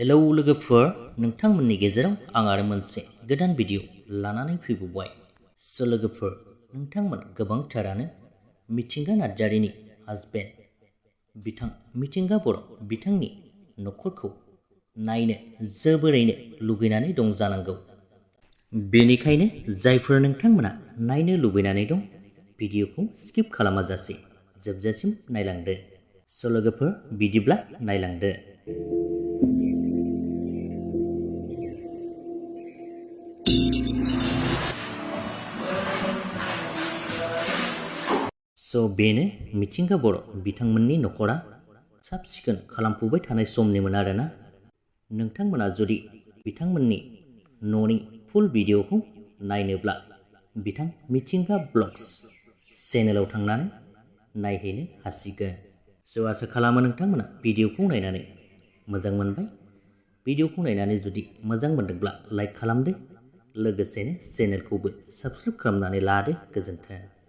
Hello लोगोफोर, नोंथांमोननि गेजेराव आं आरो मोनसे गोदान भिडिअ लानानै फैबावबाय। लोगोफोर, नोंथांमोन गोबांथारानो मिथिंगा नार्जारिनि हाजबेन्ड बिथां मिथिंगा बर' बिथांनि नखरखौ नायनो जोबोरैनो लुगैनानै दं जानांगौ। बेनिखायनो जायफोर नोंथांमोना नायनो लुबैनानै दं, भिडिअखौ स्किप खालामाजासे जोबजासिम नायलांदो। लोगोफोर, बिदिब्ला नायलांदो। बेनो मिथिंगा बर' बिथांमोननि नखरा साब सिखोन खालामफुबाय थानाय समनिमोन आरोना। नोंथांमोना जुदि बिथांमोननि न'नि फुल भिडिअखौ नायनोब्ला बिथां मिथिंगा ब्लग्स चेनेलाव थांनानै नायहैनो हासिगोन। आसा खालामो नोंथांमोना भिडिअखौ नायनानै मोजां मोनबाय। भिडिअखौ नायनानै जुदि मोजां मोनदोंब्ला लाइक खालामदो, लोगोसेनो चेनेलखौबो साबस्क्राइब खालामनानै लादो। गोजोन्थों।